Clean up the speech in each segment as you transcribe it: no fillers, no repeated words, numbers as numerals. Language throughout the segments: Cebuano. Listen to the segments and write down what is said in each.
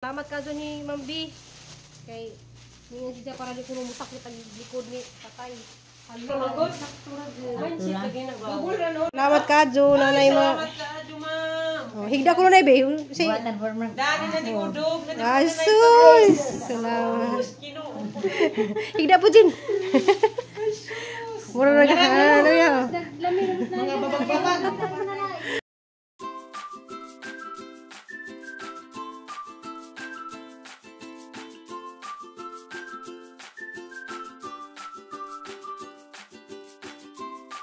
Salamat ka dyan ni Ma'am B. Kay ningan siya para di ko musakit ang likod ni tatay. Salamat ka Jo, nanay ma. Salamat ka, Jo, ma'am. Oh, higda ko na be. Si Dani na di udog, na di Asus. Salamat. Ginoo. Higda po Jin. Mura na ka. Ano yan? Mga babag-babag.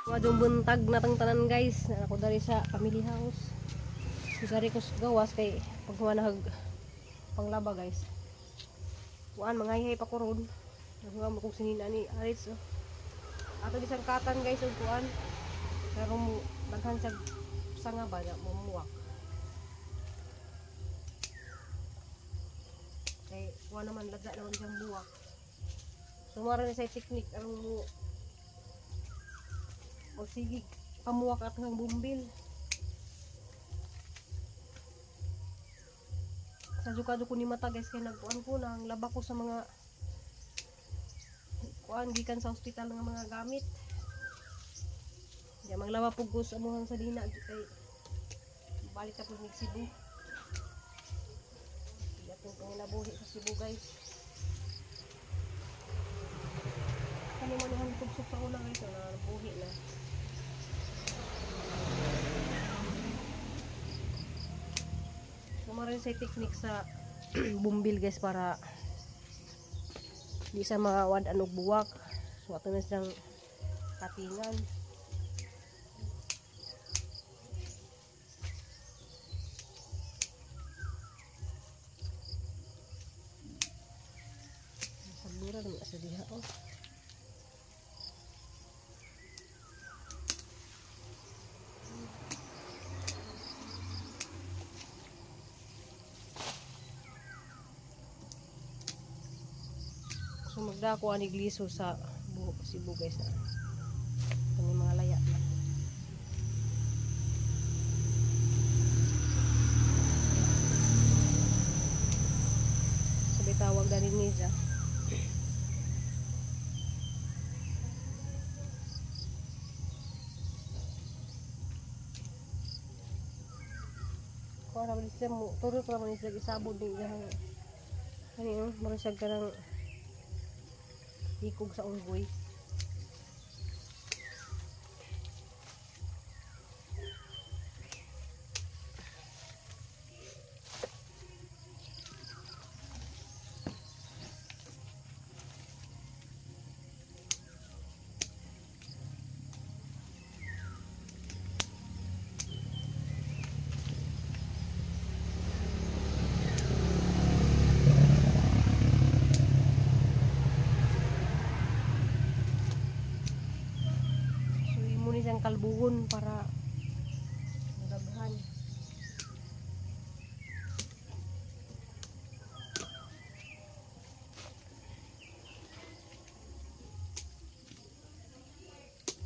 Wadong buntag na tang tanan guys. Na ako dari sa family house. Dari ko sa gawas kay paghumanahag panglaba guys. Kuan mga ihay pa ko ron. Naghuwa mo kong sinina ni Aritz. Oh. Ato bisang katan guys og kuan. Pero mo daghan sa sanga ba na mamuwak. Kay kuan naman lagda naman siyang buwak. Sumara ni sa technique aron mo o sige, pamuwak at ng bumbil. Sa jukado ko ni mata guys, kaya nagkuan ko, nang laba ko sa mga kuan, gikan sa ospital ng mga gamit. Di manglaba po ko sa amuhang sa dina, kay balik na po ng Cebu. Di atong panginabuhi sa Cebu guys. Kani mo nihan tugsok sa una guys, na buhi na. Marin sa technique sa bumbil guys para di sa mga wad anog buwak. So ato na siyang katingan. Sabura naman sa diha oh. So magdako ani gliso sa Cebu guys na. Kani mga laya na. Sabi tawag dani niya. Kuha ra man siya mo, turot ra man siya isabod ni iyang kani oh, mura siya kanang ikog sa unggoy. Siyang kalbuhon para madaghan.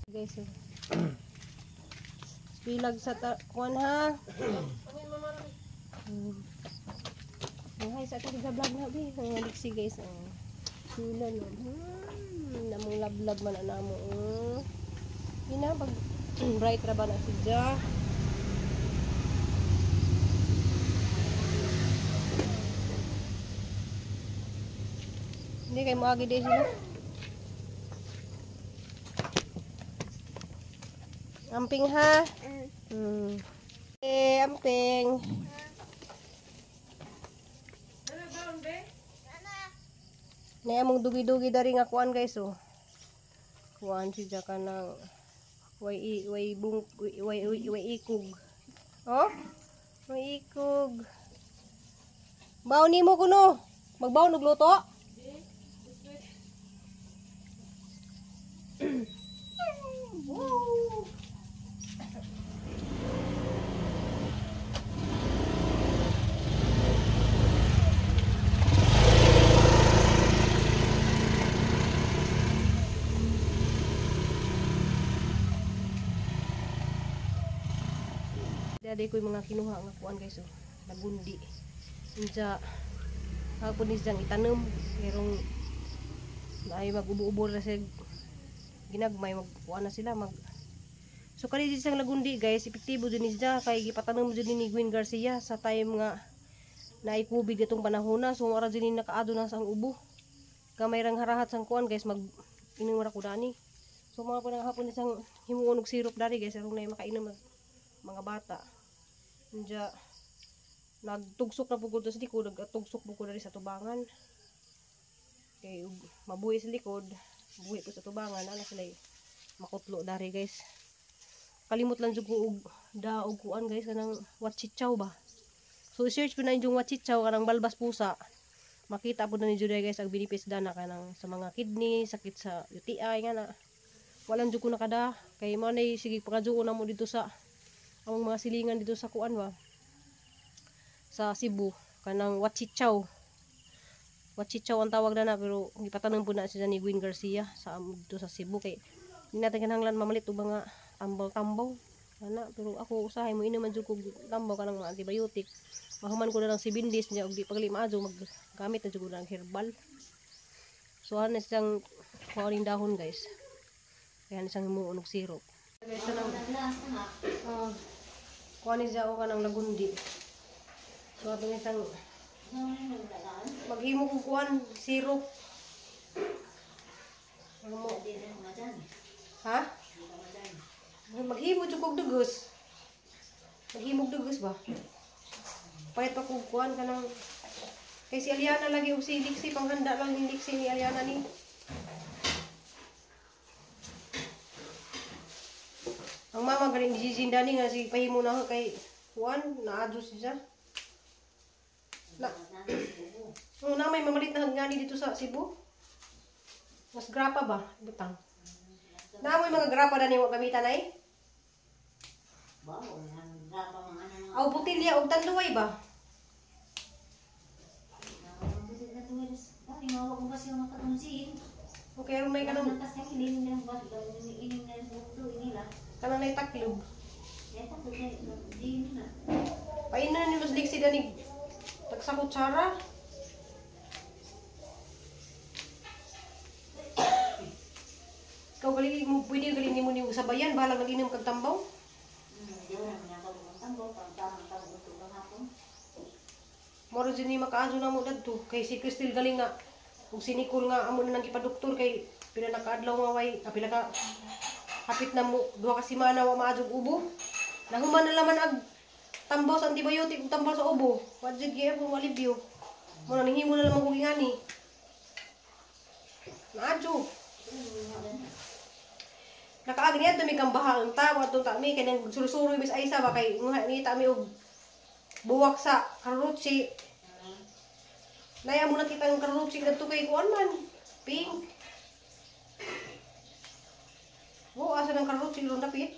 Guys, oh. Spilag sa kuan ha. Hi sa ating vlog na bi. Ang liksi guys. Oh. Sula no. Namong lablab man ana mo. Oh. Ina pag bright ra ba na siya. Hindi kay moagi din sila. Amping ha. Eh, amping. Nay among dugi-dugi dari nga kuan guys oh. Kuan siya kanang way way bung way way ikog. Oh? Way ikog. Baon nimo kuno. Magbaon og luto? Dadi ko yung mga kinuha nga kuan guys oh. Lagundi. Unja Hapon ni siyang itanom. Merong ay mag-ubo-ubo na sila ginagmay, magkuha na sila mag. So kani siyang lagundi guys, epektibo din siya kay gipatanom jud ni Gwen Garcia sa time nga naay COVID itong panahon na. So ara jud ni nakaado na sang ubo. Gamay rang harahat sang kuan guys, mag inom ra ko dani. So mga po nang hapon isang himuon og syrup dari guys, aron na makainom mga bata. Unya nagtugsok na pugod sa likod, nagtugsok pugod dari sa tubangan. Kay mabuhi sa likod, buhi po sa tubangan, ana sila makutlo dari guys. Kalimot lang jud ko og daog kuan guys, kanang wachichaw ba. So search po na yung wachichaw kanang balbas pusa. Makita po na ni Juday guys ang benefits dana kanang sa mga kidney, sakit sa UTI nga na. Walang jud ko nakada kay mo nay sige pakajuon na mo dito sa among mga silingan dito sa kuan ba. Sa Cebu kanang wachichaw. Wachichaw ang tawag na pero gipatanom po na siya ni Gwen Garcia sa dito sa Cebu kay di natin kinahanglan mamalit og mga tambal-tambaw ana, pero ako usahay mo inuman jud kog tambaw kanang mga antibiotic. Mahuman ko na lang si bindis niya og di pagli maadyo maggamit na jud ko ng herbal. So ana siyang kuaning dahon guys. Kaya siyang himuon og syrup. Guys anang kuani siya o kanang lagundi. So atong isang maghimo kog kuan syrup. Mo ha? Maghimo jud kog dugos. Maghimog dugos ba? Payat pa kog kuan kanang kay si Aliana lagi og si Lixie, panghanda lang ni Lixie ni Aliana ni. Ang mama galing ni Gigi dani nga si pahimo na kay kuan naadyo siya. Na. Oh, na may mamalit na hangani dito sa Cebu. Mas grapa ba? Butang. Naamoy mga grapa dani wa gamitan ay? Aw botilya og tanduay ba? Okay, aron may kanang kanang nay taklob. Painon ni Mas Lixie dani tagsa kutsara. Ikaw gali mo pwede gali nimo ni sabayan bahala nag-inom kag tambaw. Moro jud ni makaadyo na mo dadto kay si Cristel galing nga ug si Nicole nga amo na nang gipadoktor kay pila na kaadlaw nga way pila ka hapit na mo duha ka semana wa maadyo og ubo. Nahuman na laman ag tambaw sa antibiotic ug tambaw sa ubo. Wa jud gyud alibyo. Mo na nihimo na lamang kog ingani. Naadyo. Nakaagi niya mi kang baha ang tawa atong ta mi kay nang surusuroy mis Aisa ba kay ngita mi og buwak sa karutsi. Naya mo nakita ang karutsi kadto kay kuan man. Pink. Wo asa nang karutsi ron dapit.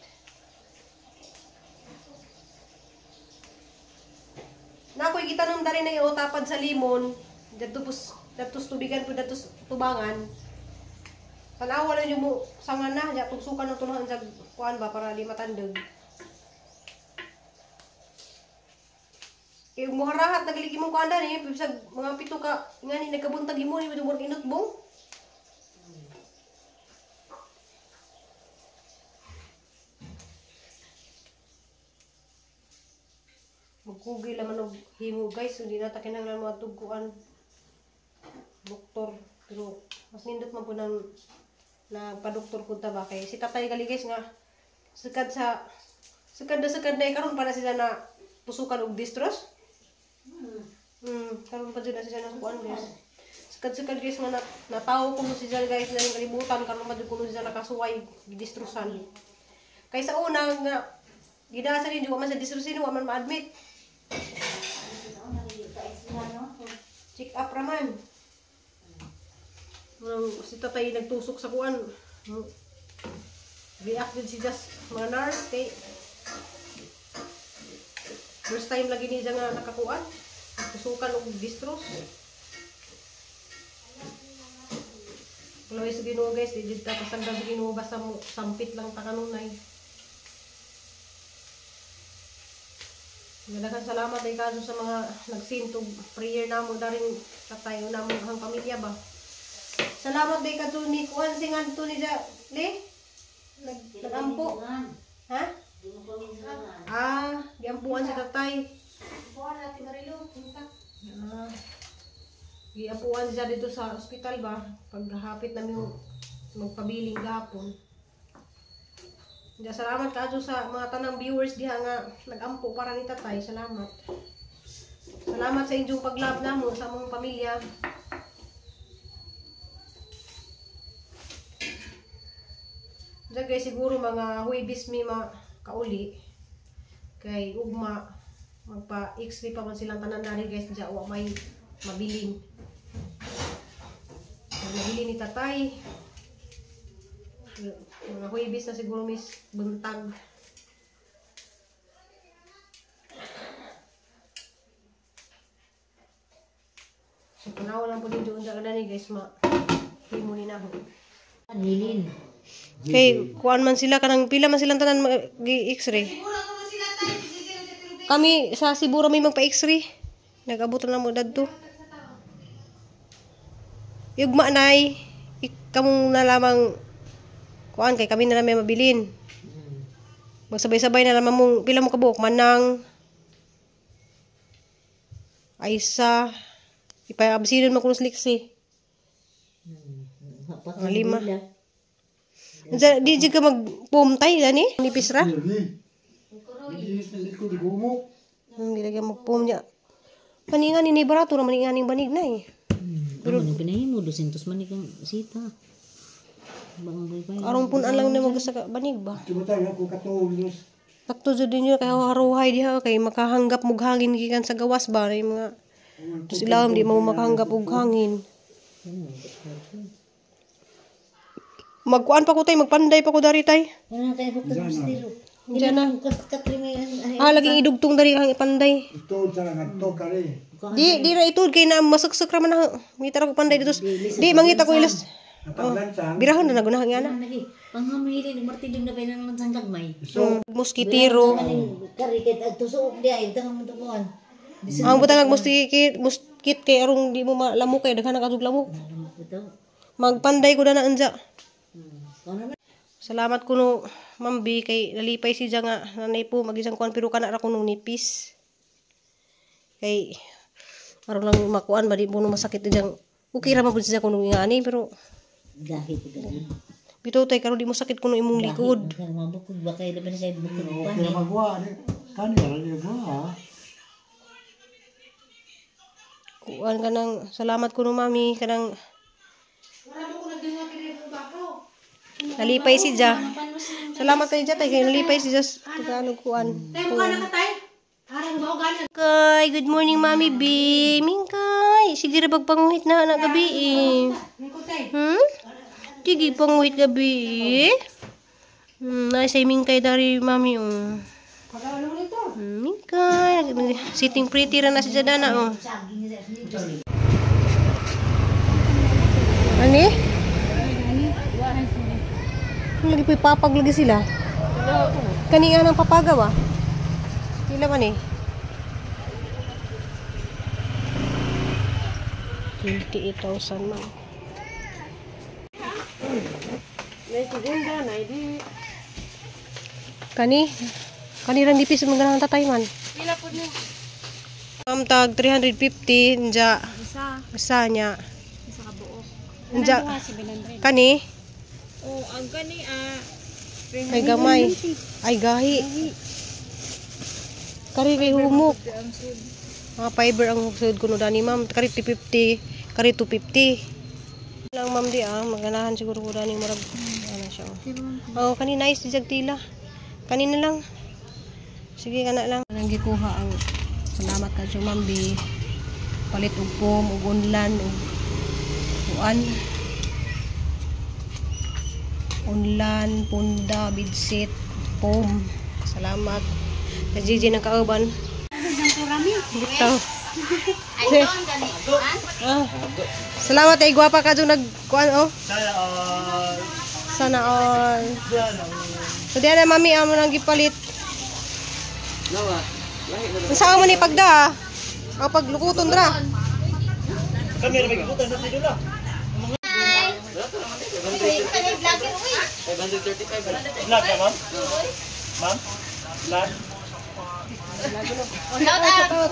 Na ako'y gitanom dali na iotapad sa limon. Dadto pus dadto tubigan pud dadto tubangan. Tanawa lang yung mo sanga na, ya tugsukan ng tunahan sa kuan ba para di matandog. Kay muharahat nagaligi mong kuan dani, bisag mga pito ka ngani nagkabuntag imo ni mo inutbong. Magkugi laman og himo guys, hindi na ta kinahanglan mo adtog kuan doktor, pero mas nindot man po nang nagpadoktor ko ta ba kay si tatay gali guys nga sukad sa sukad na karon para sila na pusukan og distros. Karon pa jud na sila na kuan guys. Sukad guys nga natawo kuno si guys na yung kalibutan karon pa jud kuno sila nakasuway distrosan. Kay sa una nga gidasa ninyo wa man sa distrosin wa man ma-admit. Check up raman. Si tatay nagtusok sa kuan. React din si Jas mga nurse kay first time lagi niya nga nakakuan. Tusukan og distros. Tuloy sa Ginoo guys, di jud ta pasagdan sa Ginoo basta mo sampit lang ta kanunay. Daghang salamat ay kaso sa mga nagsintog prayer namo daring tatay namo ang pamilya ba. Salamat day kadto ni kuan sing anto ni ja le nagampo. Ha? Ah, giampuan si tatay. Ah. Giampuan siya dito sa ospital ba paghapit namin magpabiling gahapon. Ja, salamat kaadto sa mga tanang viewers diha nga nagampo para ni tatay. Salamat. Salamat sa inyong pag-love namo sa among pamilya. Diyan guys, siguro mga Huwebes mi makauli. Kay ugma magpa x-ray pa man silang tanan dali guys, diya wa may mabilin. Mabilin ni tatay. Mga Huwebes na siguro miss buntag. So panaw lang po din doon sa ni guys ma himo ni nako. Nilin. Kay kuan man sila kanang pila man silang tanan gi-x-ray. Kami sa Siburo may magpa x-ray. Nag-abot na mo dadto. Yugma nay ikamong na lamang kuan kay kami na lang may mabilin. Magsabay-sabay na lamang mong pila mo kabuok manang Aisa ipaabsinon mo kuno sa liksi. Mga lima. Unsa di jud ka magpumtay gani? Nipis ra? Hindi lagi magpum niya. Paningan ni barato ra maningan ning banig na eh. Pero ano pinahimo 200 man ikang sita. Arong punan lang na mag sa banig ba? Sakto jud ninyo kay haruhay diha kay makahanggap mog hangin gikan sa gawas ba yung mga tapos ilawom di mo makahanggap og hangin. Magkuan pa ko tay, magpanday pa ko dari tay. Wala kay bukod mustiro. Diyan na. Ah, laging idugtong dari ang panday. Di ra itud kay na masaksak ra man na. Mangita ra ko panday dito. Di mangita ko ilas. Oh, birahon na nagunahang yana. Panghamili ni martilyo na kay nang lansang gagmay. Moskitero. Kari kay tusok di ay tangang mo tukuan. Ang butang ag moskit moskit kay arong di mo malamok kay daghan na kadug lamok. Magpanday ko na na anja. Salamat kuno Ma'am B kay nalipay siya nga nanay po magisang kuan pero kana ra kuno nipis. Kay aron lang makuan ba di mo masakit diyang okay ra man pud siya kuno ngani pero gahi pud gani. Bitaw tay karon di mo sakit kuno imong likod. Mabukod ba kay laban sa bukod pa. Okay magwa kani ra di ba. Kuan kanang salamat kuno mami kanang nalipay si Ja. Salamat kay Ja tay kay nalipay si Ja Tagalog kuan. Tay mo ka tay. Harang ba gana? Kay good morning Mami B. Mingkay, sige ra pagpanguhit na anak gabi eh. Sige panguhit gabi eh. Nasa mingkay dari mami oh. Mingkay, sitting pretty ra na si Jadana oh. Ani? Lagi po'y papag lagi sila. Kani nga ng papaga ba? Pila man eh? 28,000 man. Kani? Kani rang dipis magandang tatay man. Pila po ni? Ma'am tag 350 nja. Isa. Isa niya. Isa ka buok. Nja. Kani? Oh, ang kani Ay gamay. Ay gahi. Kari kay humok. Mga fiber ang sud kuno dani ma'am. Kari 250, kari 250. Lang ma'am di maganahan siguro ko dani murag ano siya. Oh, kani nice di tila. Kani na lang. Sige kana lang. Nang gikuha ang salamat ka ma'am B. Palit og foam og unlan og kuan. Unlan, punda, bidsit, foam. Salamat. Sa GG ng kauban. Bitaw. Ah. Salamat ay gwapa ka dyan nagkuan oh. Sana all. So diyan na mami amo nang gipalit. Unsa mo ni pagda? Ang paglukuton dra. Kami ra magikutan sa sidula. Vlog ka, ma'am? Ma'am? Vlog? Shout out.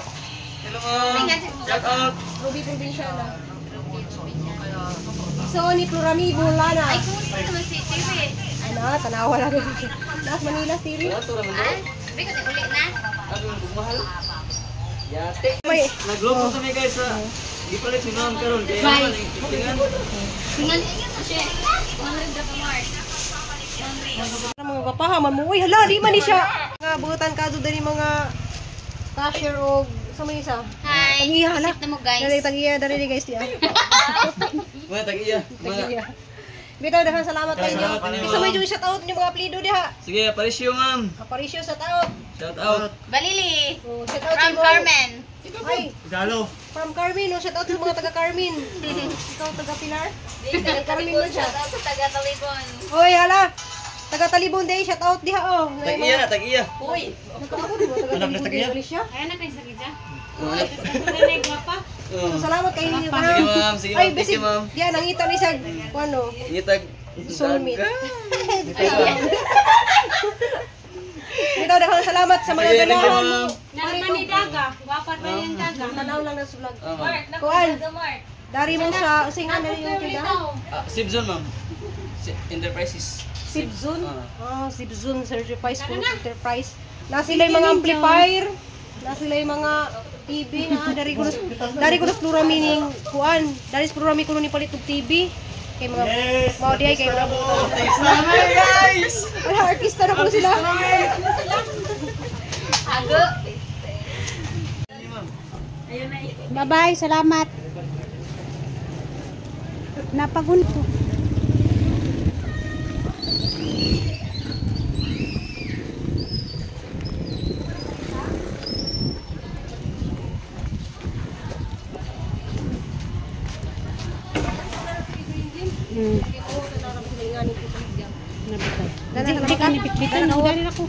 Hello, ma'am. Shout out. Ruby Provinciana. So ni Plurami Bulana. Ay, kumusta naman si TV? Ano, tanawa lang. Nas Manila City. Wala to raman. Ah, sabi ko, uli na. Ano yung mahal? Yate. May Nagluto kami guys sa di pala si ma'am karon kaya naman tingnan. Singal, ayun na siya. 100 na pa, Mark. Mga kapahaman mo. Uy, hala, di man ni siya. Nga butan kadto diri mga cashier og sa may isa. Hi. Tagiya hala. Isip na mo, guys. Dali tagiya dali guys diya. Mga tag-iya. Mga Tagiya. Bitaw daghang salamat kayo. Salamat ninyo. Isa may shout out niyo mga aplido diha. Sige, Aparicio ma'am. Aparicio shout out. Shout out. Balili. Oh, shout out From sa mga- Carmen. Ay, Dalo. from Carmen, oh, shout out sa mga taga Carmen. Ikaw taga Pilar? Taga Carmen man siya. Shout out sa taga Talibon. Oy, hala. Taga Talibon day, shout out diha oh. Tag-iya na, tag-iya. Uy. Nagkaabot mo taga Anak na Talibon tagiya? day, Alicia. Ayan na kayo sa kidya. Oh. So, salamat kayo ninyo. Sige ma'am, sige Ay, ma'am, thank bisig. you ma'am. Diya, nangita ni siya, ano, Ngitag soulmate. Bitaw, daghang salamat sa mga Sige, thank you, ganahan. ma'am. Naman ni Daga. Gwapa pa yung Daga. Tanaw lang na sa vlog. Ah, ma'am. Kuan, dari mo sa, singan na yung tindahan. Ah, Sibzon ma'am. Enterprises. Sibzon? Ah. Ah, Sibzon Certified School Enterprise. Na sila yung mga amplifier, na sila yung mga TV na dari ko na plurami ning kuan, dari sa plurami ko ni palit og TV. Kay mga Yes! mao diay kay mga Thanks namin guys. Wala artista na ko sila. Hago. Bye-bye, salamat. Napagunto. Hindi ka nipitpitan, dali ako.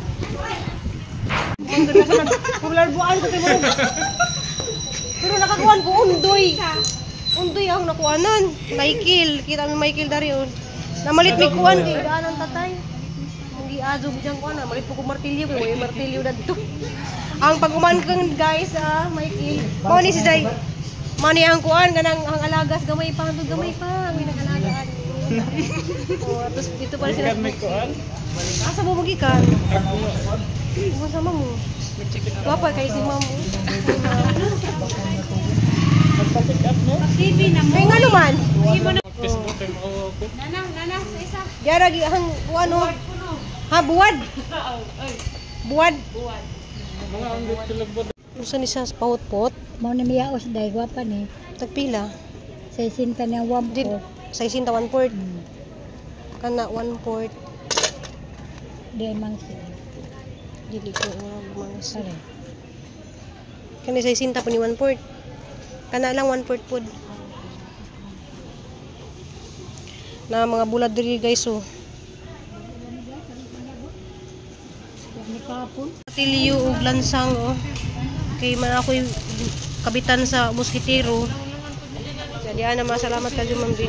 Popular buan ko kay mo. Pero nakakuan ko undoy. Undoy ang nakuanan. Michael, kita mi Michael dari on. Namalit mi kuan kay daanan tatay. Ang giazog diyang kuan, malit po ko martilyo kay way martilyo dadto. Ang pag-uman kang guys ah, Michael. Mao ni si Zay. Mao ni ang kuan kanang ang alagas gamay pa, hantod gamay pa, may nagalagaan. Oh, tapos dito pa rin sila. Asa mo magikan? Mo sama mo. Gwapa kay si ma'am. TV na mo. Kay ngano man? Nana, nana, sa isa. Diara gi ang ano? Ha buwad. Buwad. Unsa ni sa pahot-pot? Mao ni miyaos dai gwapa ni. Tagpila? Sa isinta niya one Di fourth. sa isinta 1/4. Kana 1/4 Di mangsi. Dili ko mga Sorry. Kani sa isinta po ni 1/4. Kana lang 1/4 pod. Na mga bulad diri guys oh. Tilyo ug lansang oh. Kay man ako'y kabitan sa moskitero. Dali ana masalamat ka ma'am Bi.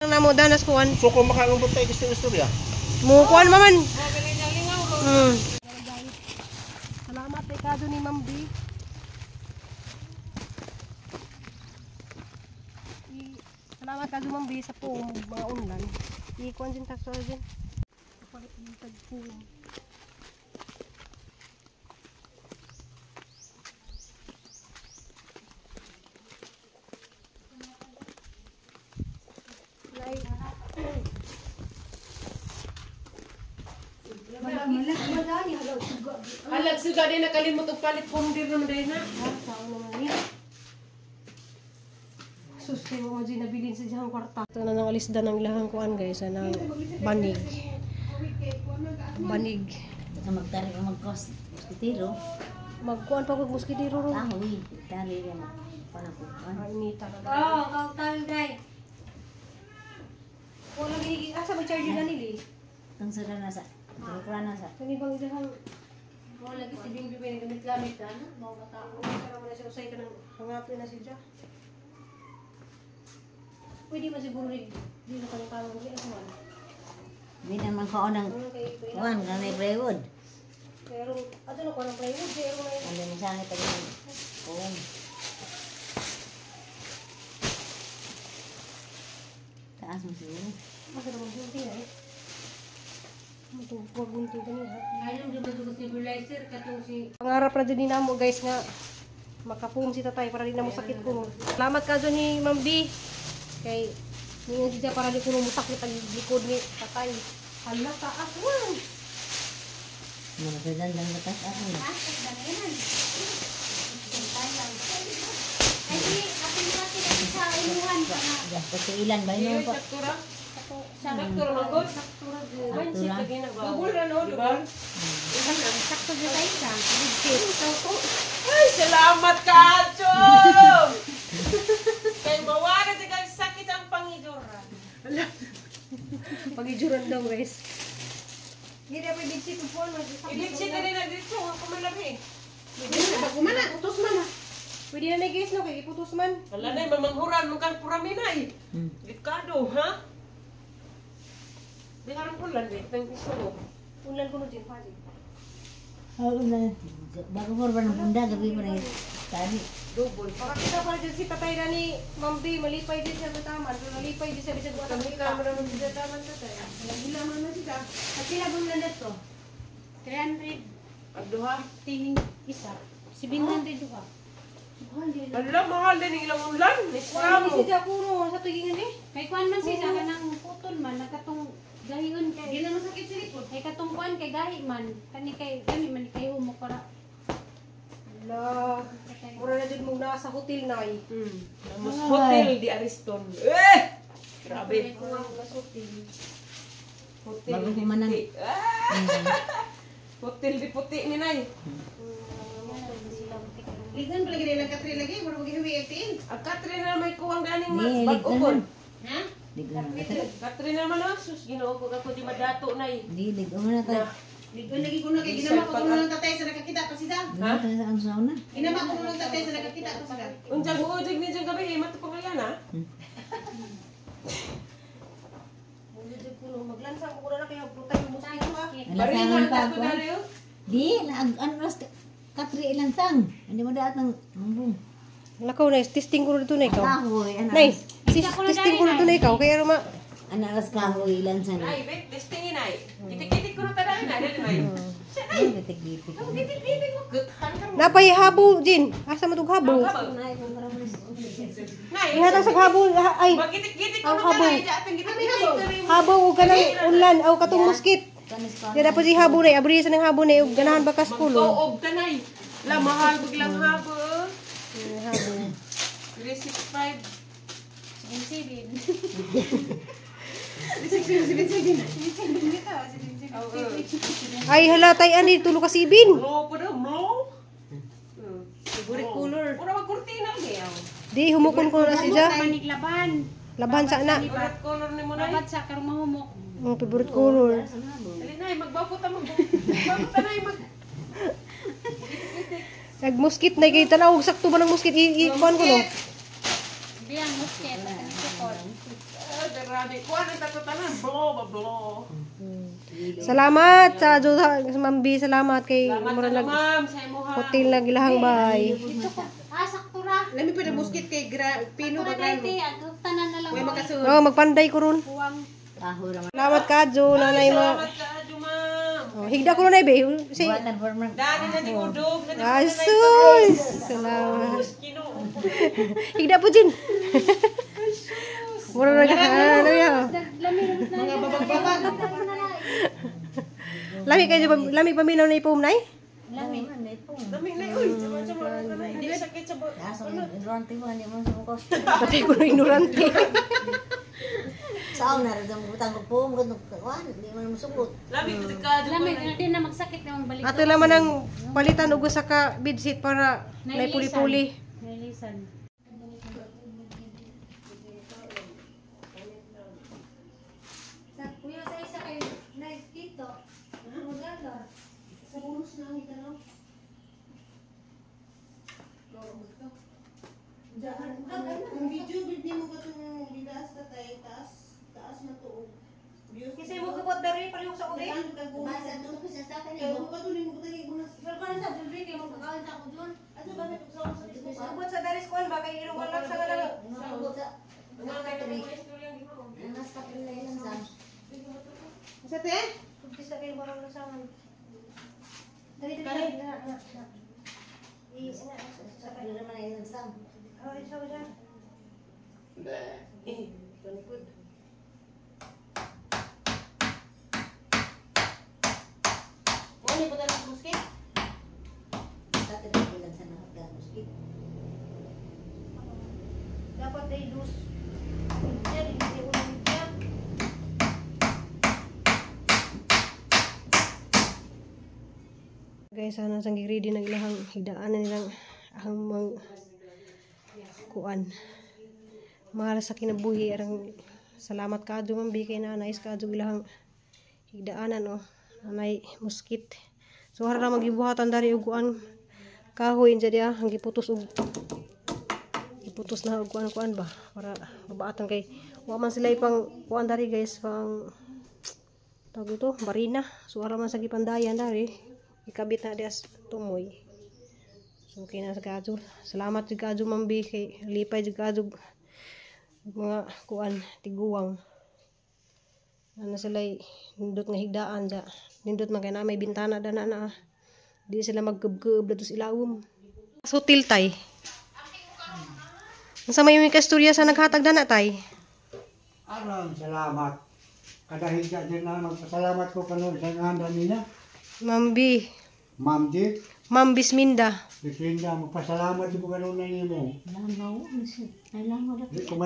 Ang namo danas kuan. So kung makalumbot tayo gusto istorya. Mo kuan maman. Salamat kay kado ni Ma'am B. Salamat kado Ma'am B sa po mga unlan. I-kuan din takso din. Palit din tag po. Alag suga din nakalimot og palit pumdir naman dahil na. Sus, kayo mo dyan nabilin sa diyang kwarta. Ito na nang alisda ng ilahang kuan guys, anang banig. Banig. Saka magtari ka mag-cost. Mosquitero. Magkuan pa kog moskitero ro. Kahoy. Tari ka mag. Panapuan. Ay, inita ka. Oh, kautang day. Wala gigi asa mag charger na nili. Tang sa na sa. Tulukran na sa. Kani bang ilahang Mo lagi si Bing Bing gamit-gamit na no, mao ka tao. Pero mo na siya usay ka ng pangatoy na siya. Pwede man siguro rin dito ka ng parang hindi ako man. Hindi naman ko ng kuan kanay plywood. Pero ato na ko ng plywood pero may Ano ni sangit ang kuan. Taas mo siguro. Masa naman gunting eh. Ito, gunting kaniya. Ayaw di ba si stabilizer katong si Pangarap na din namo guys nga makapum si tatay para di na mo sakit ko. Salamat ka dyan ni Ma'am B. Kay ningon siya para di ko mo sakit ang likod ni tatay. Hala taas man. Mga sa dandang batas ako. Ay, di, ating pati kasi sa inuhan pa na. Dapat ilan ba yun pa? Saktura man gud. Saktura. Double ra no, double. Sakto dyan tayo sa. Ay, salamat ka, Acho! Kay mawala di kay sakit ang pangidura. Pagijuran daw guys. Hindi na pwede si phone. Ibig na rin na dito, ako malami. Pwede na man na, putos man ah. Pwede na na guys no kay iputos man. Wala na, mamanghuran, mong purami na eh. Likado, ha? Di harang ulan, di. Thank you so. Unlan ko no din pa. Oo na. Bago mo ba ng bunda gabi mo na tani. Double. Makakita pa dyan si tatay na ni Ma'am B, malipay din siya sa taman. Pero malipay din siya bisag wala Kami ka, maraming bisa taman tatay. Naghilaman na siya. At sila bang na to? 300 Agduha. tining isa. 700 duha. Wala, mahal din ang ilang ulan. Wala Islam ni mo. si Jakuno sa tugingan eh. Kay kuan man siya kanang putol man nakatong gahion kay. Di na masakit sa likod. Kay katong kuan kay gahi man kani kay gani man kay humo para. Ala, mura na dyan mong nasa hotel na eh. Namos Hotel di Ariston. Eh! Grabe. Nasa hotel. Hotel Bago di kumanang. Puti. Ah! Hotel di Puti ni Nay. Ligon pala gini lang katri lagi, mura maghiwi ang tiin. Ang Katrina na may kuwang ganing Ni, mas bag-ukon. Ha? Ligon na ta. Katrina man ah, sus Ginoo ko ako di madato nay. Di ligon na ta. Ligon lagi kuno kay ginama ko kuno ng tatay sa nakakita pa sila. Ha? Sa ang sauna. Ginama ko kuno ng tatay sa nakakita pa sila. Unsang uojig ni diyang gabi, eh, mato pangalan ah. Mura dyan kuno, maglansang ko na kaya protay mo mosquito ah. Lansangan pa ako ako. dali oh. Di na ang ras katri ilansang. Hindi mo daat ng bumbong. Lakaw na, testing ko na dito na ikaw. Kahoy ana. Nay, testing ko na dito na ikaw. Kaya ruma, Ana ras kahoy ilansan. Ay, bet, testingin ay. Kitik-kitik ko na tadayon ay, dali nay. Ay bitik-bitik. Kitik-kitik mo, guthan ka mo. napay habo, Jin. Asa mo tug habo? Nay, Ihatag sa habo, ay. Magkitik-kitik ko Ang na habo. tadayon, ating kitik-kitik. Habo o kanang unlan o katong muskit. Di dapat si habo na, abri sa nang habo na, ug ganahan ba kas kulo? Magtuog ka nay. La mahal biglang habo. Habo. 365. 77. Ay hala tay ani tulo ka sibin. Mlo po daw, mlo. Favorite color. Pura magkurtina niya. Di humukon ko na siya. Maniglaban. Laban sa ana. Favorite color ni mo nay. Dapat sa karong mahumok. Ang favorite color. Dali nay, magbapo ta mag. Magbapo ta nay mag. Nagmuskit na kay tanaw og sakto ba ng muskit i kuan ko no. Di ang musket at ang sukol. Ah, grabe. Kuha na tato tanan. Blo ba blo. Salamat sa Diyos sa Ma'am B, salamat kay Salamat mura ka na, nag ma'am sa imuha. hotel na gilahang bay. Dito ko. Ah, sakto ra. Lami pa na muskit kay pino Sakto ba ra dahil grano. te. At tanan na lang. Way makasunod. Oh, magpanday ko ron. Kuwang. Kahoy ra man. Salamat ka Jo, nanay mo. Salamat ka, Adyo, ma'am. Oh, higda ko ron ay be. Si Buhatan former. Dani na di udog na di Ay, sus! Salamat. Ginoo. Higda po Jin. Mura na ano ya. Mga babag-babag. Lami kayo lami paminaw na ipom nay. Lami man may pong. Dami na uy, sama-sama ka na. Hindi sakit sa Asa ang ignorante mo hindi mo sa Patay ko na ignorante. Sa una ra damo butang ko po mo kuan, di man mo sugot. Lami ko ka, Adyo. Lami, di na magsakit na balik. Ato naman ang palitan og usa ka bedsheet para nay puli-puli. Nailisan. Sa kuya sa isa kay nay dito. Maganda. Sa bonus na ang itanaw. Kung video gud nimo katong gidaas tatay taas taas man tuog. Views. Kasi mo gabot dari palihog sa kubi. Basa to ko sa sa Kay ko pa nimo butang igunas. Pero kuan sa jewelry kay mo kakaon sa ako dun. Ato ba may pagsawa sa Facebook? Abot sa daris kuan ba kay irong lang sa kanang. Sa te? Sa kay warang lasangan. Dali dali na na na. I na sa kay. Oh, isa isa. Eh, good. Mo ni butang sa musket. Dapat day dus. Diyan, hindi ulit niya. Guys, sana sang ready nang ilahang higdaan na nilang ang mang kuan. Mahal sa kinabuhi arang salamat kaadyo ma'am kay na nice kaadyo ilahang higdaanan oh. Nanay muskit. So hara magibuhatan dari og kuan kahoy jadi ah ang giputos og iputos na og kuan-kuan ba para mabaatan kay wa man sila ipang kuan dari guys pang tawag ito barina. So ara man sa gipandayan dari ikabit na dias tumoy. So okay na sa kadyo. Salamat jud kadyo ma'am B kay lipay jud kadyo mga kuan tiguang. Ana sila nindot nga higdaan ja. Nindot man kay na may bintana dana na. Di sila magkubkub datos ilawom. Sutil tay. Unsa may imong kasturya sa naghatag dana tay? Aron, salamat. Kadahigda din na magpasalamat ko kanu sa nganda niya. Ma'am B. Ma'am Dick, Ma'am Bisminda. Bisminda, magpasalamat ko kanu na nimo.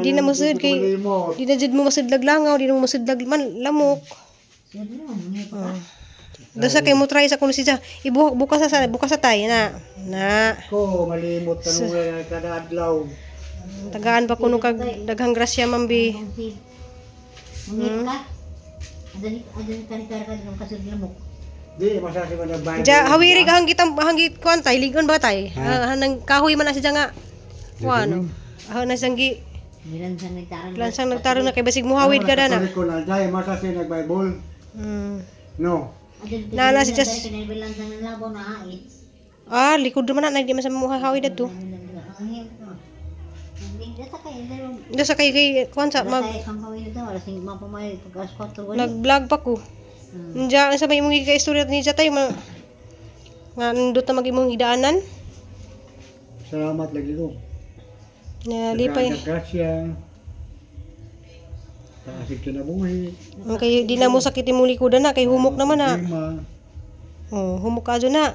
Di na mosud kay di na jud mo masudlag langaw, di na mo masudlag man lamok. Dasa kay mo try sa kuno siya. Ibuhok bukas sa bukas sa tay na. Na. Ko malimot kanu na kada adlaw. Tagaan pa kuno kag daghang grasya Ma'am B. Di masasi ko nagbayad. Ja hawiri ka hanggit hanggit kuan tay ligon ba tay? Hanang kahoy man na siya nga. Kuan. Ah na siyang gi lansang nagtarong na kay basig muhawid ka dana. Ko na dai masasi nag-Bible. No. Na na si Jas. Ah, likod man na di man sa muhawid adto. Dasa kay kay kuan sa mag nag-vlog pa ko. Nja sa may imong istorya ni tayo ma nga nindot na mag imong higdaanan. Salamat lagi ko. Na lipay. Grasya. Taas kinabuhi. Kay di na mo sakit imong likodan na kay humok naman na. Oh, humok ka na.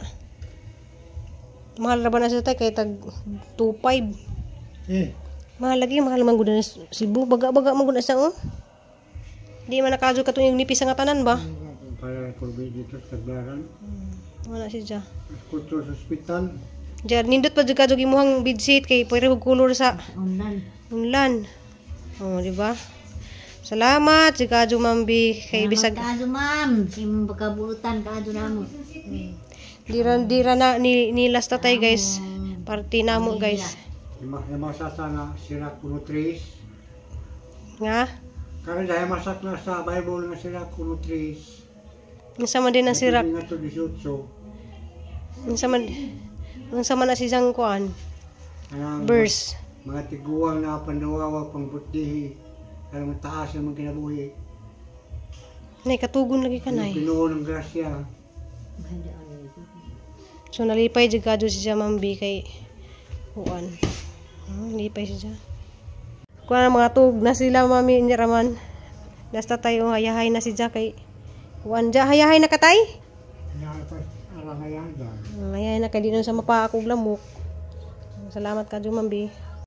Mahal ra ba na sa tay kay tag 2.5. Eh. Mahal lagi, mahal man gud na Cebu, baga-baga man gud na siya oh. Di man nakadyo katong yung nipis nga tanan ba? Para kurbi dito sa Tagbaran. Wala siya. Kutso sa ospital. Diyan, nindot pa jud kadyo imuhang bedsheet kay pareho color sa unlan. Oh, di ba? Salamat jud kadyo Ma'am B kay bisag kaadyo ma'am, imong pagkabuutan kaadyo namo. Dira na ni last tatay guys. Party namo guys. Masasa na sira kuno 3. Nga? Karon dahil masak na sa Bible nga sira kuno 3. Unsa man din ang sirak? Unsa man na siyang kuan? Verse. Mga tiguang na pandawawa pang butdihi aron taas ang mga kinabuhi. Nay katugon lagi ka nay. Pinuo ng grasya. So nalipay jud kadyo siya Ma'am B kay kuan. Nalipay siya. Kuan mga tug na sila mami ni Raman. Nasta tayo hayahay na si Ja kay kuan ja hayahay na katay. Hayahay na kay di nun sa mapaakog lamok. Salamat kadyo Ma'am B.